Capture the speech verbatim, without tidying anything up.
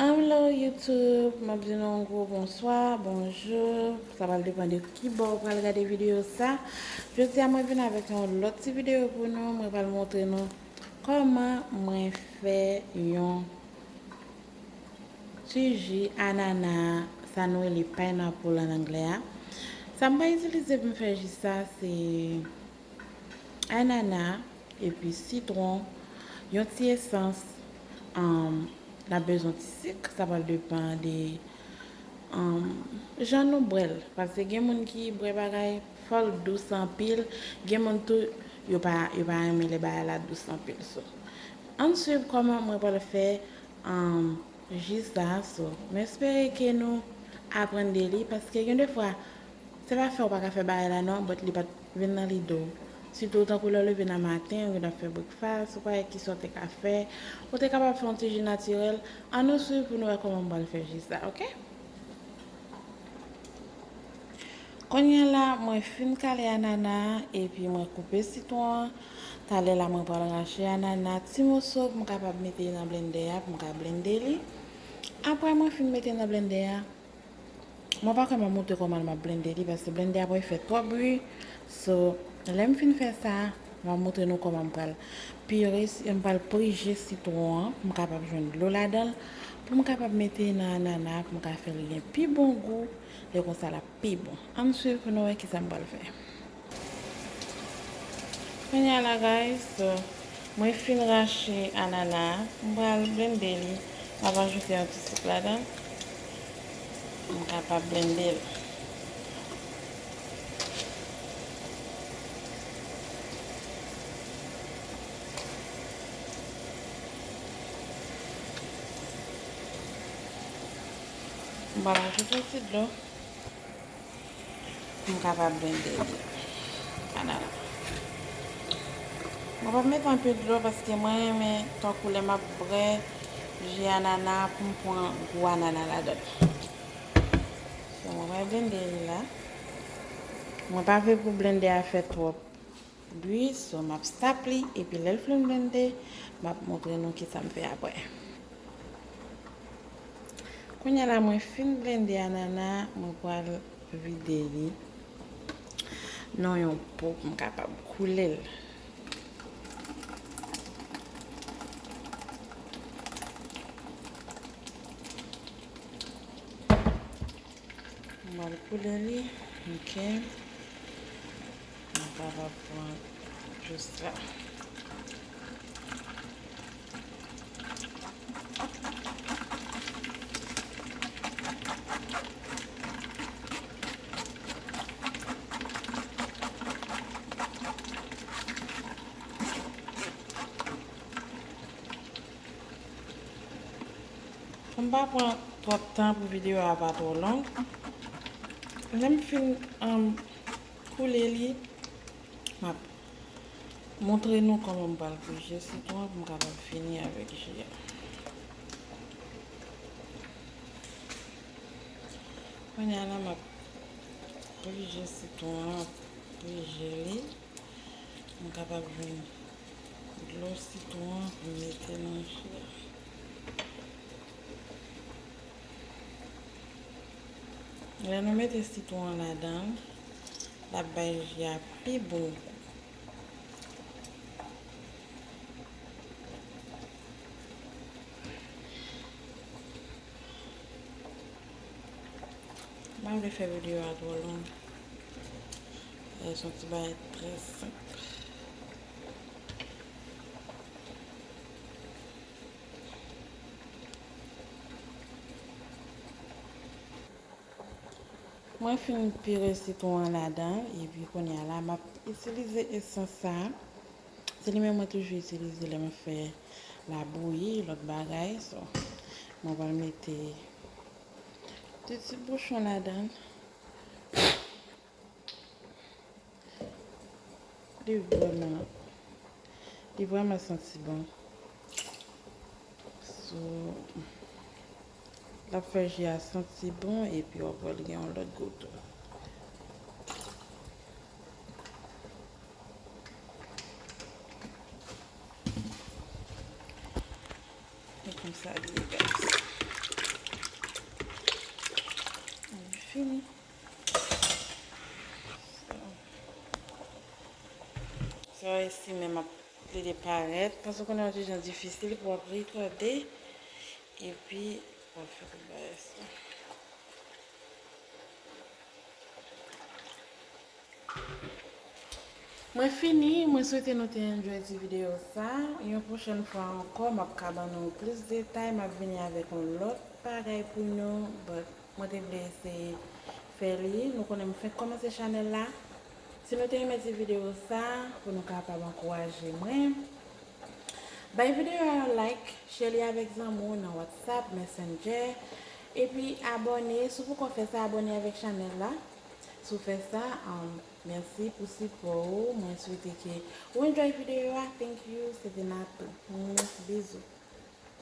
Hello YouTube, m ap di nou yon gwo bonswa, bonjou. Sa pral depann de ki bò ou pral gade videyo sa. Jodi a mwen vin avèk yon lòt ti videyo pou nou. Mwen pral montre nou kòman mwen fè yon ti ji anana, sa nou rele pineapple an anglè a. Sa m pral itilize pou m fè ji sa, se anana, epi sitwon, yon ti esans, um, n ap bezwen ti sik, sa pral depann de, um, jan nou bwè l. Paske gen moun ki bwè bagay, fò l dous anpil, gen moun tou, yo pa, yo pa renmen lè bagay la dous anpil. So, ann swiv kòman mwen pral fè, um, ji sa. So, m espere ke nou aprann de li, paske gen de fwa, se pa fè ou pa ka fè bagay la non, but li pa t vin nan lide w. Sitou tankou lè w leve nan maten, ou gen dwa fè breakfast, ou pa wè kisa w te ka fè. Ou te kapab fè yon ti ji natirèl. Ann nou swiv pou nou wè kòman m pral fè ji sa, oke? Kounye a la, mwen fin kale anana a, epi mwen koupe sitwon an. Talè la, mwen pral rache anana ti moso pou m kapab mete nan blendè a, pou m ka blende li. Apre mwen fin mete nan blendè a, mwen pa kwè m ap montre kòman m ap blende li, paske blendè a pral fè twòp bri. So, lè m fin fè sa, m ap montre nou kòman m pral pire, m pral prije sitwon an, pou m kapab jwenn dlo ladan l, pou m kapab mete nan anana, pou m ka fè l gen pi bon gou, lè konsa l ap pi bon. Ann swiv pou nou wè kisa m pral fè. Kounye a la, guys, so, mwen fin rache anana a. M pral blende li. M ap ajoute yon ti sik ladan l. M kapab blende l. M pral ajoute yon ti dlo. Pou m kapab blende li. Anana. Mwen p ap mete anpil dlo paske mwen renmen tankou lè m ap bwè ji anana pou m pran gou anana ladan l. So, mwen pral blende li la. Mwen pa vle pou blendè a fè twòp bri, so m ap stop li, epi lè l fin blende, m ap montre nou kisa m fè apre. Kounye a la, mwen fin blende anana, mwen pral vide li nan yon po pou m kapab koule l. Mwen koule li, oke. Mwen kapab pran jis la. Pou m pa pran twòp tan pou videyo a pa twò long, lè m fin, um, koule li, m ap montre nou kòman m pral prije sitwon an pou m kapab fini avèk ji a. Kounye a la, m ap prije sitwon an, prije li. M kapab jwenn dlo sitwon an pou m mete nan ji a. Lè nou mete sitwon an ladan l, l ap bay ji a pi bon gou. M pa vle fè videyo a twò long. E, se yon ti bagay trè senp. Mwen fin pire sitwon an ladan, epi kounye a la, m ap itilize esans sa a. Se li menm mwen toujou itilize lè mwen fè labouyi, lòt bagay. So, mwen pral mete de ti bouchon ladan. Li vrèman, li vrèman santi bon. So, l ap fè ji a santi bon, epi w ap wè l gen yon lòt gou tou. E konsa li ye, guys. Fini. Sa isi menm ap plede parèt, paske w konnen yon ti jan difisil pou w ap rekòde, epi w ap fè tout bagay sa. Mwen fini, mwen swete nou te enjoy ti videyo sa. Yon pwochèn fwa ankò, m ap ka ban nou plis detay, m ap vini avèk yon lòt bagay pou nou, but mwen te vle eseye fè li. Nou konnen m fenk kòmanse chanèl la. Si nou te renmen ti videyo sa, pou nou kapab ankouraje mwen, bay videyo a yon like, share li avèk zanmi w nan WhatsApp, Messenger, epi abòne. Si w poko fè sa, abòne avèk chanèl la. Si w fè sa, um, mèsi pou sipò ou. Mwen swete ke ou enjoy videyo a. Thank you. Se te Natou. Mwah, bizou.